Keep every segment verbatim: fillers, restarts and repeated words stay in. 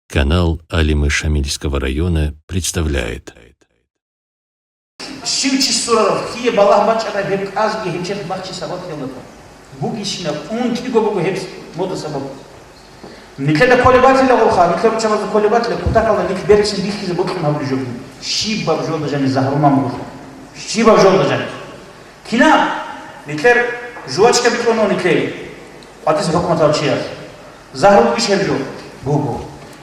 Канал Алимы Шамильского района представляет. Щив чи сурарав, кие балагь бачӀараб гьеб кӀазги гьеб черх бахчи сабаблъиялда бугищинаб унтиго буго гьеб мода сабаб. Нилъеда кколеб батила гъолха, нилъер руччабазда кколеб батила, кутакалда нилъ берцин бихьизе бокьун гьабулеб жо. Щибаб жолда жаниб загьруман буго. Щибаб жолда жаниб. Кинаб? Нилъер жувачка битӀун нилъее. КъватӀиса хӀукуматал чияс. Загьру бугищ гьеб жо? Буго.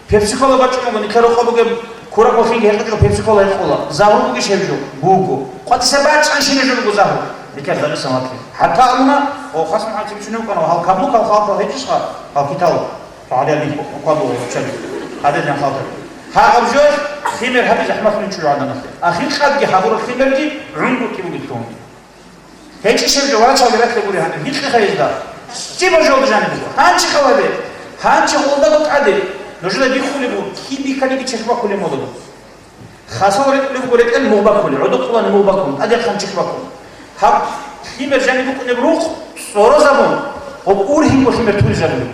Пепси-кола бачӀун буго, нилъер рокъоб бугеб кураб бохинги гьекъечӀого пепси-кола гьекъола. Загьру бугищ гьеб жо? Буго. КъватӀиса бачӀанщинаб жо буго загьру. Нилъер Дагъисан ватли. ХӀатта абуна, о, хасун хӀатиб чуни вукӀана, гьал каблукал халтал гьечӀищха, гьал китал. Гьадинаб хъвадула руччаби. Гьадинаб халтал. Гьагъаб жо химер гьаби захӀмалъун чӀужу гӀаданалъе. Ахиркъадги гьабураб химерги гӀунгутӀи бугелъул. ГьечӀищ гьеб жо вачал рахъе гури гьаниб, гьикъи хайизда. Щибаб жолда жаниб буго. Гьанчи халабе. Гьанчи гъолдаго тӀаде. Нужеда биххулеб буго, киб бихьаниги чехь бакулеб модаб. Хасал ретӀулеб буго ретӀел мугъ бакулеб, гӀодоб къулани мугъ бакулеб, тӀадехъан чехь бакулеб. Гьаб лъимер жаниб букӀунеб рухъ цӀорозабун, гъоб ургьибго лъимер туризабулеб.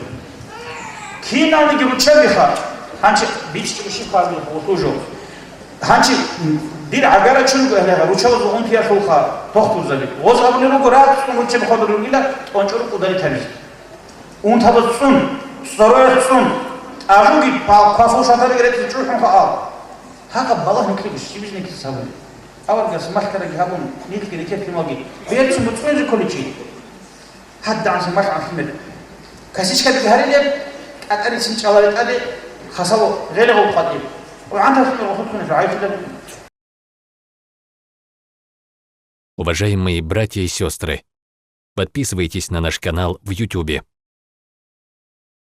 Киналниги руччабиха, гьанчи бичӀчӀи щиб хъвазабулеб гъулъул жо. Гьанчи дир гӀагара чурго гьелера, руччабазул унтиялъулха тохтурзаби. Гъоз абулеб буго, рацӀцӀун руччаби хъвадур ругила, тӀончӀо рукъу даритарищ. Унтабаз цӀун, цӀороялъ цӀун, тӀажуги пал-, квафул шатариги ретӀизе чӀухӀун хаал. Гьагъаб балагь нилъего щибиз нилъеца гьабулеб. Аварагас малъараги гьабун, нилъги рекерхъималги берцинго цӀунзе кколичи. ГьадагӀанса малъ гӀан лъимер. Косичкаги гьарилеб, кӀатӀарицин чӀалари тӀаде, хасало гъелегъул къватӀиб. ГӀантар лъимер гъосулъунеб гӀайхъилаб. Уважаемые братья и сестры, подписывайтесь на наш канал в Ютубе.